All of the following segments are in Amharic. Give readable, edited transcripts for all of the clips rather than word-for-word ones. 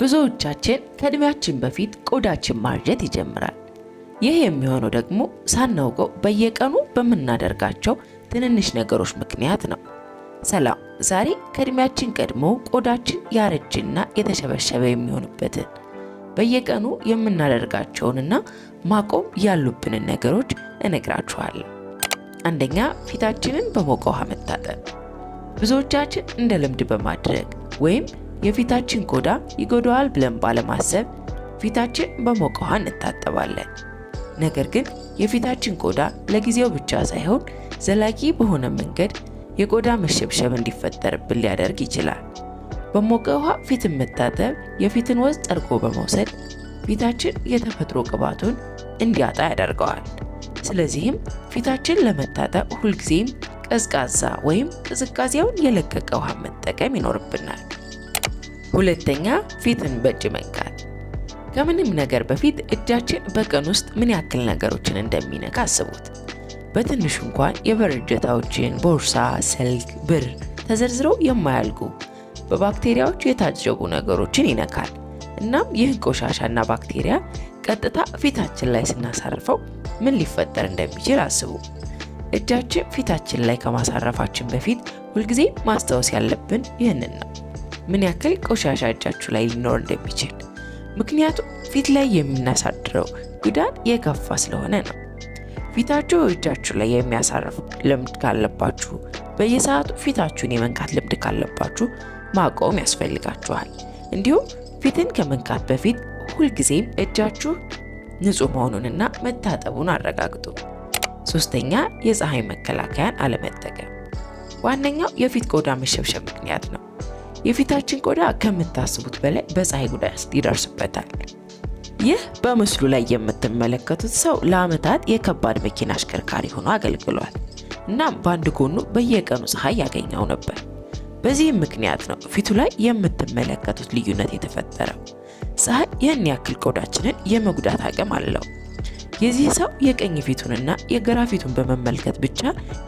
ብዙዎቻችን ከእድሜያችን በፊት ቆዳችን ማርጀት ይጀምራል። ይህ የሚሆነው ደግሞ ሳናውቀው በየቀኑ በምናደርጋቸው ትንንሽ ነገሮች ምክንያት ነው። ሰላም፣ ዛሬ ከእድሜያችን ቀድሞ ቆዳችን ያረጅና የተሸበሸበ የሚሆንበትን በየቀኑ የምናደርጋቸውንና ማቆም ያሉብንን ነገሮች እነግራችኋለሁ። አንደኛ፣ ፊታችንን በሞቀ ውሃ መታጠብ። ብዙዎቻችን እንደ ልምድ በማድረግ ወይም የፊታችን ቆዳ ይጎዳዋል ብለን ባለማሰብ ፊታችን በሞቀ ውሃ እንታጠባለን። ነገር ግን የፊታችን ቆዳ ለጊዜው ብቻ ሳይሆን ዘላቂ በሆነ መንገድ የቆዳ መሸብሸብ እንዲፈጠርብን ሊያደርግ ይችላል። በሞቀ ውሃ ፊትን መታጠብ የፊትን ወዝ ጠርጎ በመውሰድ ፊታችን የተፈጥሮ ቅባቱን እንዲያጣ ያደርገዋል። ስለዚህም ፊታችን ለመታጠብ ሁልጊዜም ቀዝቃዛ ወይም ቅዝቃዜውን የለቀቀ ውሃ መጠቀም ይኖርብናል። ሁለተኛ፣ ፊትን በእጅ መንካት። ከምንም ነገር በፊት እጃችን በቀን ውስጥ ምን ያክል ነገሮችን እንደሚነካ አስቡት። በትንሹ እንኳን የበር እጀታዎችን፣ ቦርሳ፣ ስልክ፣ ብር ተዘርዝረው የማያልቁ በባክቴሪያዎች የታጀቡ ነገሮችን ይነካል። እናም ይህን ቆሻሻና ባክቴሪያ ቀጥታ ፊታችን ላይ ስናሳርፈው ምን ሊፈጠር እንደሚችል አስቡ። እጃችን ፊታችን ላይ ከማሳረፋችን በፊት ሁልጊዜ ማስታወስ ያለብን ይህንን ነው፣ ምን ያክል ቆሻሻ እጃችሁ ላይ ሊኖር እንደሚችል። ምክንያቱም ፊት ላይ የምናሳድረው ጉዳት የከፋ ስለሆነ ነው። ፊታችሁ እጃችሁ ላይ የሚያሳርፍ ልምድ ካለባችሁ፣ በየሰዓቱ ፊታችሁን የመንካት ልምድ ካለባችሁ ማቆም ያስፈልጋችኋል። እንዲሁም ፊትን ከመንካት በፊት ሁልጊዜም እጃችሁ ንጹህ መሆኑንና መታጠቡን አረጋግጡ። ሶስተኛ፣ የፀሐይ መከላከያን አለመጠቀም ዋነኛው የፊት ቆዳ መሸብሸብ ምክንያት ነው። የፊታችን ቆዳ ከምታስቡት በላይ በፀሐይ ጉዳት ይደርስበታል። ይህ በምስሉ ላይ የምትመለከቱት ሰው ለዓመታት የከባድ መኪና አሽከርካሪ ሆኖ አገልግሏል። እናም በአንድ ጎኑ በየቀኑ ፀሐይ ያገኘው ነበር። በዚህም ምክንያት ነው ፊቱ ላይ የምትመለከቱት ልዩነት የተፈጠረው። ፀሐይ ይህን ያክል ቆዳችንን የመጉዳት አቅም አለው። የዚህ ሰው የቀኝ ፊቱንና የግራ ፊቱን በመመልከት ብቻ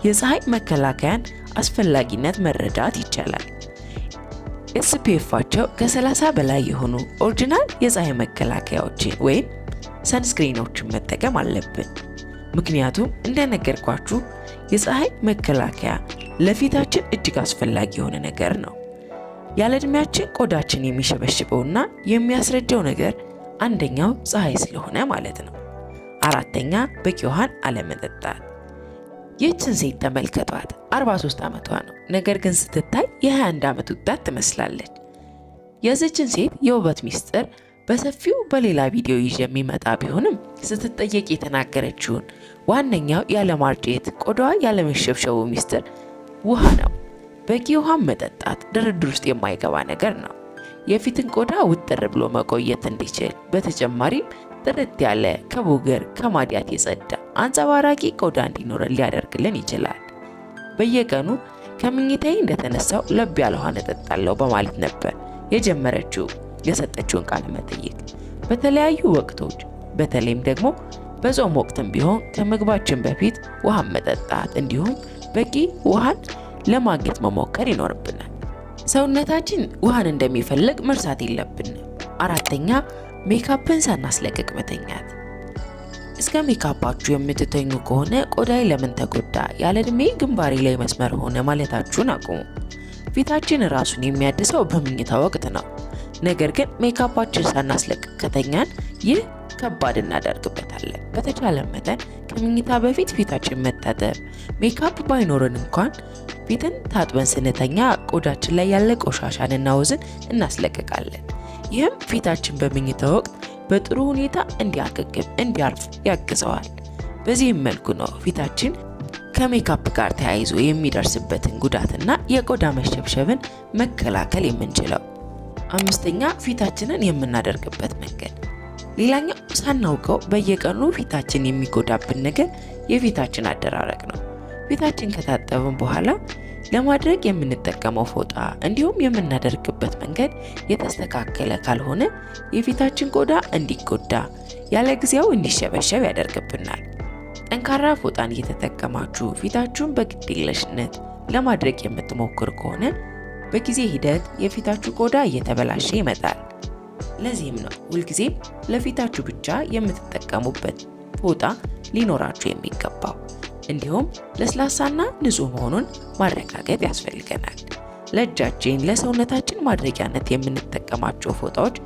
የፀሐይ መከላከያን አስፈላጊነት መረዳት ይቻላል። SPF ኣቸው ከ30 በላይ የሆኑ original የፀሐይ መከላከያዎችን ወይም sunscreen ኦችን መጠቀም አለብን። ምክንያቱም እንደነገርኳችሁ የፀሐይ መከላከያ ለፊታችን እጅግ አስፈላጊ የሆነ ነገር ነው። ያለ ዕድሜያችን ቆዳችን የሚሸበሽበውና የሚያስረጀው ነገር አንደኛው ፀሐይ ስለሆነ ማለት ነው። አራተኛ፣ በቂ ውሃን አለመጠጣት። ይህችን ሴት ተመልከቷት። 43 ዓመቷ ነው። ነገር ግን ስትታይ የ21 ዓመት ወጣት ትመስላለች። የዚችን ሴት የውበት ሚስጥር በሰፊው በሌላ ቪዲዮ ይዤ የሚመጣ ቢሆንም ስትጠየቅ የተናገረችውን ዋነኛው ያለማርጀት ቆዳዋ ያለመሸብሸቡ ሚስጥር ውሃ ነው። በቂ ውሃን መጠጣት ድርድር ውስጥ የማይገባ ነገር ነው። የፊትን ቆዳ ውጥር ብሎ መቆየት እንዲችል በተጨማሪም ጥርት ያለ ከቡግር ከማዲያት የጸዳ አንጸባራቂ ቆዳ እንዲኖረን ሊያደርግልን ይችላል። በየቀኑ ከምኝታዬ እንደተነሳው ለብ ያለ ውሃ እጠጣለሁ በማለት ነበር የጀመረችው የሰጠችውን ቃለ መጠይቅ። በተለያዩ ወቅቶች በተለይም ደግሞ በጾም ወቅትም ቢሆን ከምግባችን በፊት ውሃን መጠጣት እንዲሁም በቂ ውሃን ለማግኘት መሞከር ይኖርብናል። ሰውነታችን ውሃን እንደሚፈልግ መርሳት የለብንም። አራተኛ፣ ሜካፕን ሳናስለቅቅ መተኛት። እስከ ሜካፓችሁ የምትተኙ ከሆነ ቆዳዬ ለምን ተጎዳ፣ ያለ እድሜ ግንባሬ ላይ መስመር ሆነ ማለታችሁን አቁሙ። ፊታችን ራሱን የሚያድሰው በምኝታ ወቅት ነው። ነገር ግን ሜካፓችን ሳናስለቅቅ ከተኛን ይህ ከባድ እናደርግበታለን። በተቻለ መጠን ከምኝታ በፊት ፊታችን መታጠብ፣ ሜካፕ ባይኖረን እንኳን ፊትን ታጥበን ስንተኛ ቆዳችን ላይ ያለ ቆሻሻንና ወዝን እናስለቅቃለን። ይህም ፊታችን በምኝታ ወቅት በጥሩ ሁኔታ እንዲያገግም እንዲያርፍ ያግዘዋል። በዚህም መልኩ ነው ፊታችን ከሜካፕ ጋር ተያይዞ የሚደርስበትን ጉዳትና የቆዳ መሸብሸብን መከላከል የምንችለው። አምስተኛ፣ ፊታችንን የምናደርግበት መንገድ። ሌላኛው ሳናውቀው በየቀኑ ፊታችን የሚጎዳብን ነገር የፊታችን አደራረግ ነው። ፊታችን ከታጠብን በኋላ ለማድረግ የምንጠቀመው ፎጣ እንዲሁም የምናደርግበት መንገድ የተስተካከለ ካልሆነ የፊታችን ቆዳ እንዲጎዳ ያለ ጊዜው እንዲሸበሸብ ያደርግብናል። ጠንካራ ፎጣን እየተጠቀማችሁ ፊታችሁን በግዴለሽነት ለማድረግ የምትሞክር ከሆነ በጊዜ ሂደት የፊታችሁ ቆዳ እየተበላሸ ይመጣል። ለዚህም ነው ሁልጊዜም ለፊታችሁ ብቻ የምትጠቀሙበት ፎጣ ሊኖራችሁ የሚገባው። እንዲሁም ለስላሳና ንጹህ መሆኑን ማረጋገጥ ያስፈልገናል። ለእጃችን፣ ለሰውነታችን ማድረጊያነት የምንጠቀማቸው ፎጣዎች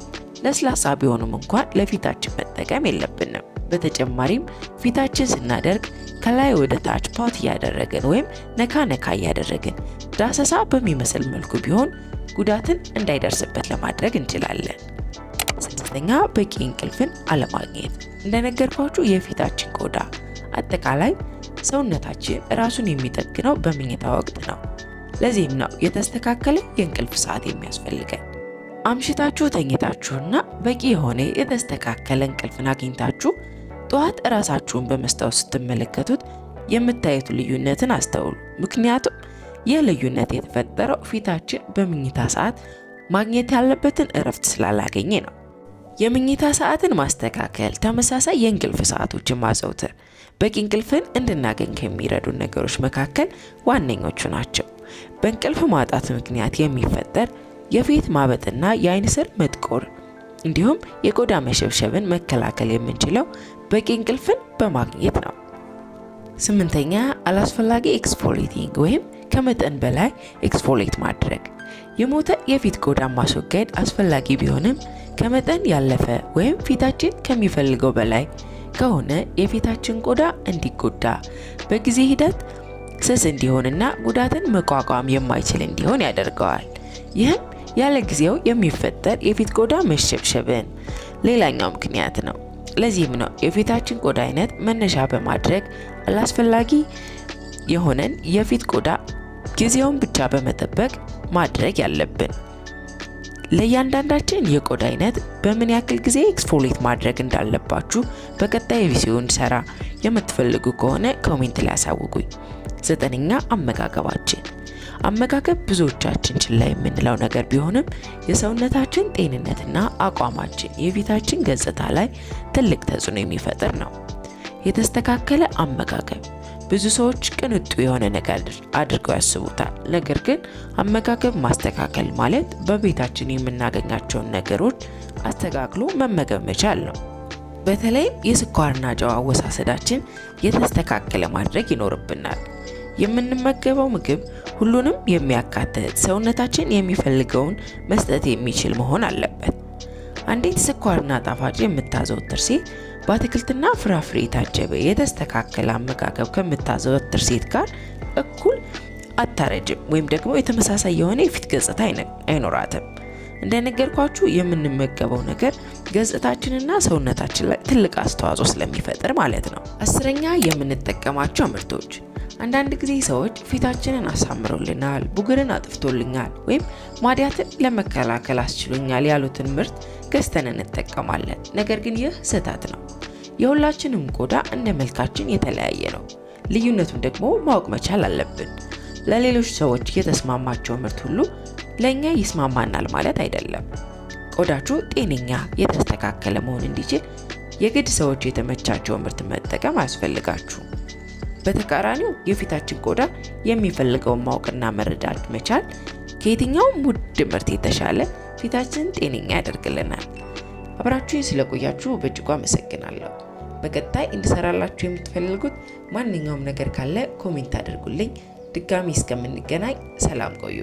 ለስላሳ ቢሆኑም እንኳን ለፊታችን መጠቀም የለብንም። በተጨማሪም ፊታችን ስናደርግ ከላይ ወደ ታች pat እያደረግን ወይም ነካ ነካ እያደረግን ዳሰሳ በሚመስል መልኩ ቢሆን ጉዳትን እንዳይደርስበት ለማድረግ እንችላለን። ስድስተኛ፣ በቂ እንቅልፍን አለማግኘት። እንደነገርኳችሁ የፊታችን ቆዳ፣ አጠቃላይ ሰውነታችን ራሱን የሚጠግነው በመኝታ ወቅት ነው። ለዚህም ነው የተስተካከለ የእንቅልፍ ሰዓት የሚያስፈልገን። አምሽታችሁ ተኝታችሁና በቂ የሆነ የተስተካከለ እንቅልፍን አግኝታችሁ ጠዋት እራሳችሁን በመስታወት ስትመለከቱት የምታዩት ልዩነትን አስተውሉ። ምክንያቱም ይህ ልዩነት የተፈጠረው ፊታችን በመኝታ ሰዓት ማግኘት ያለበትን እረፍት ስላላገኘ ነው። የመኝታ ሰዓትን ማስተካከል፣ ተመሳሳይ የእንቅልፍ ሰዓቶችን ማዘውተር በቂ እንቅልፍን እንድናገኝ ከሚረዱ ነገሮች መካከል ዋነኞቹ ናቸው። በእንቅልፍ ማጣት ምክንያት የሚፈጠር የፊት ማበጥና የአይን ስር መጥቆር እንዲሁም የቆዳ መሸብሸብን መከላከል የምንችለው በቂ እንቅልፍን በማግኘት ነው። ስምንተኛ፣ አላስፈላጊ exfoliating ወይም ከመጠን በላይ exfoliate ማድረግ። የሞተ የፊት ቆዳ ማስወገድ አስፈላጊ ቢሆንም ከመጠን ያለፈ ወይም ፊታችን ከሚፈልገው በላይ ከሆነ የፊታችን ቆዳ እንዲጎዳ፣ በጊዜ ሂደት ስስ እንዲሆንና ጉዳትን መቋቋም የማይችል እንዲሆን ያደርገዋል። ይህም ያለ ጊዜው የሚፈጠር የፊት ቆዳ መሸብሸብን ሌላኛው ምክንያት ነው። ለዚህም ነው የፊታችን ቆዳ አይነት መነሻ በማድረግ አላስፈላጊ የሆነን የፊት ቆዳ ጊዜውን ብቻ በመጠበቅ ማድረግ ያለብን። ለእያንዳንዳችን የቆዳ አይነት በምን ያክል ጊዜ exfoliate ማድረግ እንዳለባችሁ በቀጣይ ቪዲዮ እንሰራ የምትፈልጉ ከሆነ comment ላይ አሳውቁኝ። ዘጠነኛ፣ አመጋገባችን። አመጋገብ ብዙዎቻችን ችላ የምንለው ነገር ቢሆንም የሰውነታችን ጤንነትና አቋማችን የፊታችን ገጽታ ላይ ትልቅ ተጽዕኖ የሚፈጥር ነው። የተስተካከለ አመጋገብ ብዙ ሰዎች ቅንጡ የሆነ ነገር አድርገው ያስቡታል። ነገር ግን አመጋገብ ማስተካከል ማለት በቤታችን የምናገኛቸውን ነገሮች አስተካክሎ መመገብ መቻል ነው። በተለይም የስኳርና ጨው አወሳሰዳችን የተስተካከለ ማድረግ ይኖርብናል። የምንመገበው ምግብ ሁሉንም የሚያካትት፣ ሰውነታችን የሚፈልገውን መስጠት የሚችል መሆን አለበት። አንዲት ስኳርና ጣፋጭ የምታዘወትር ሴት በአትክልትና ፍራፍሬ የታጀበ የተስተካከለ አመጋገብ ከምታዘወትር ሴት ጋር እኩል አታረጅም ወይም ደግሞ የተመሳሳይ የሆነ የፊት ገጽታ አይኖራትም። እንደነገርኳችሁ የምንመገበው ነገር ገጽታችንና ሰውነታችን ላይ ትልቅ አስተዋጽኦ ስለሚፈጥር ማለት ነው። 10ኛ፣ የምንጠቀማቸው ምርቶች። አንዳንድ ጊዜ ሰዎች ፊታችንን አሳምሮልናል፣ ቡግርን አጥፍቶልኛል ወይም ማዲያትን ለመከላከል አስችሎኛል ያሉትን ምርት ገዝተን እንጠቀማለን። ነገር ግን ይህ ስህተት ነው። የሁላችንም ቆዳ እንደ መልካችን የተለያየ ነው። ልዩነቱን ደግሞ ማወቅ መቻል አለብን። ለሌሎች ሰዎች የተስማማቸው ምርት ሁሉ ለእኛ ይስማማናል ማለት አይደለም። ቆዳችሁ ጤነኛ፣ የተስተካከለ መሆን እንዲችል የግድ ሰዎች የተመቻቸው ምርት መጠቀም አያስፈልጋችሁም። በተቃራኒው የፊታችን ቆዳ የሚፈልገውን ማወቅና መረዳት መቻል ከየትኛውም ውድ ምርት የተሻለ ፊታችን ጤነኛ ያደርግልናል። አብራችሁኝ ስለቆያችሁ በእጅጉ አመሰግናለሁ። በቀጣይ እንድሰራላችሁ የምትፈልጉት ማንኛውም ነገር ካለ comment አድርጉልኝ። ድጋሚ እስከምንገናኝ ሰላም ቆዩ።